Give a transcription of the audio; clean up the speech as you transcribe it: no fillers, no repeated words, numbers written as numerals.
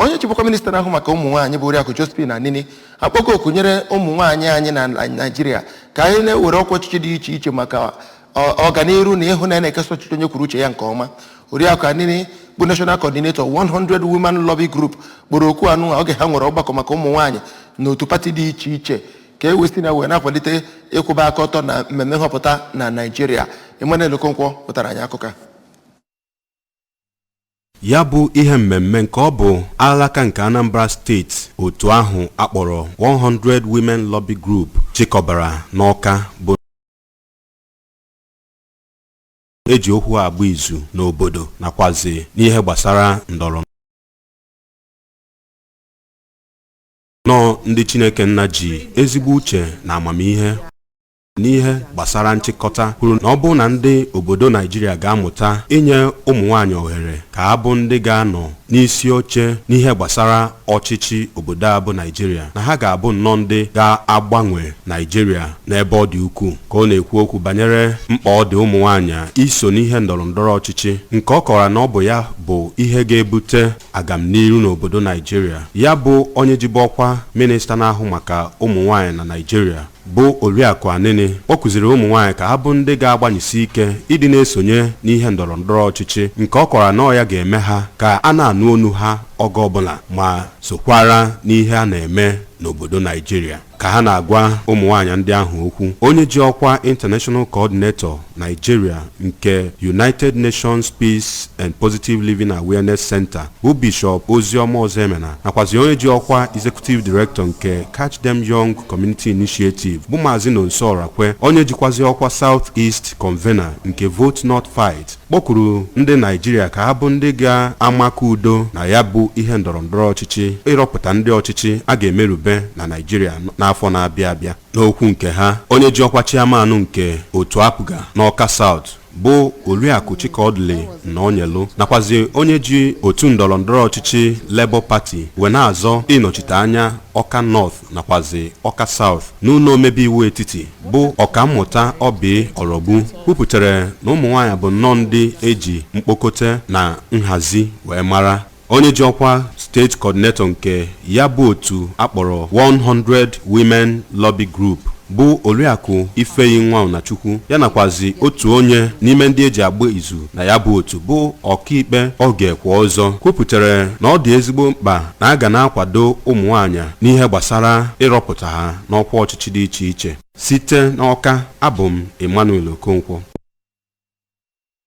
Onye chịbụkwa minista na-ahụ maka ụmụ nwaanyị, bụ Oriakụ Josephine Anini, akpọgo oku nyere ụmụ nwaanyị anyị na Naịjirịa ka anyị na-ewere ọkwa ọchịchị dị iche iche maka ọganiru na ịhụ na na-ekesa ọchịchị onye kwuru uche ya nke ọma. Oriakụ Anini bụ National Coordinator 100 Women Lobby Group kpọrọ okwu anụ oge ha nwere ọgbakọ maka ụmụ nwaanyị na otu pati dị iche iche ka e wesi na wee na-akwalite ịkwụba aka ọtọ na mmemme nhọpụta na Naịjirịa. Emmanuel Okonkwo pụtara anyị akụkọ a. Ya bụ ihe mmemme, nke ọ bụ alaka nke Anambra Steeti otu ahụ akpọrọ 100 Women Lobby Group chịkọbara n'Ọka, bụ eji okwu agba izu n'obodo nakwazi n'ihe gbasara ndọrọ nọọ ndị Chineke nna ji ezigbo uche na amamihe n'ihe gbasara nchịkọta, kwuru na ọ bụrụ na ndị obodo Naijiria ga-amụta inye ụmụ nwaanyị ohere ka ha bụ ndị ga-anọ n'isi oche n'ihe gbasara ọchịchị obodo a bụ Naijiria, na ha ga-abụ nnọọ ndị ga-agbanwe Naijiria n'ebe ọ dị ukwuu. Ka ọ na-ekwu okwu banyere mkpa ọ dị ụmụ nwaanyị iso n'ihe ndọrọ ndọrọ ọchịchị, nke ọ kọwara na ọ bụ ya bụ ihe ga-ebute agamniru n'obodo Naijiria, ya bụ onye jibu ọkwa minista na-ahụ maka ụmụ nwaanyị na Naijiria, bụ Oriakụ Anini, ọ kụziri ụmụ nwaanyị ka ha bụ ndị ga-agbanyesi ike ịdị na-esonye n'ihe ndọrọ ndọrọ ọchịchị, nke ọ kọrọ na ọ ya ga-eme ha ka a na-anụ onu ha oge ọbụla ma sokwara n'ihe a na-eme n'obodo Naijiria. Ka ha na-agwa ụmụ nwaanyị ndị ahụ okwu, onye ji ọkwa International Coordinator Nigeria nke United Nations Peace and Positive Living Awareness Center, bụ Bishop Oziọma Ozemena, nakwazi onye ji ọkwa Executive Director nke Catch Them Young Community Initiative, bụ Maazị Nonso Orakwe, onye jikwazi ọkwa South East Convener nke Vote Not Fight, kpọkuru ndị Naijiria ka ha bụ ndị ga-amakọ udo na ya bụ ihe ndọrọ ndọrọ ọchịchị ịrọpụta ndị ọchịchị a ga-emerube na Naijiria n'afọ na-abịa abịa. N'okwu nke ha, onye ji ọkwa chairman nke otu APGA n'Ọka South, bụ Oriakụ Chikaọdịlị Nnọnyelu, nakwazi onye ji otu ndọrọ ndọrọ ọchịchị Labour Party wee na-azọ ịnọchite anya Ọka North nakwazi Ọka South n'ụlọ omebe iwu etiti, bụ Ọkammụta Obi Ọrọgbu, kwupụtara na ụmụ nwaanyị bụ nnọọ ndị eji mkpokọta na nhazi wee mara. Onye ji ọkwa Steeti Coordinator nke ya bụ otu akpọrọ 100 Women Lobby Group, bụ Oriakụ Ifeyi Nwaunachukwu, ya nakwazi otu onye n'ime ndị eji agba izu na ya bụ otu, bụ Ọkaikpe Ogekwe Ọzọ, kwupụtara na ọ dị ezigbo mkpa na a ga na-akwado ụmụ nwaanyị n'ihe gbasara ịrọpụta ha n'ọkwa ọchịchị dị iche iche. Site n'Ọka, abụ m Emmanuel Okonkwo.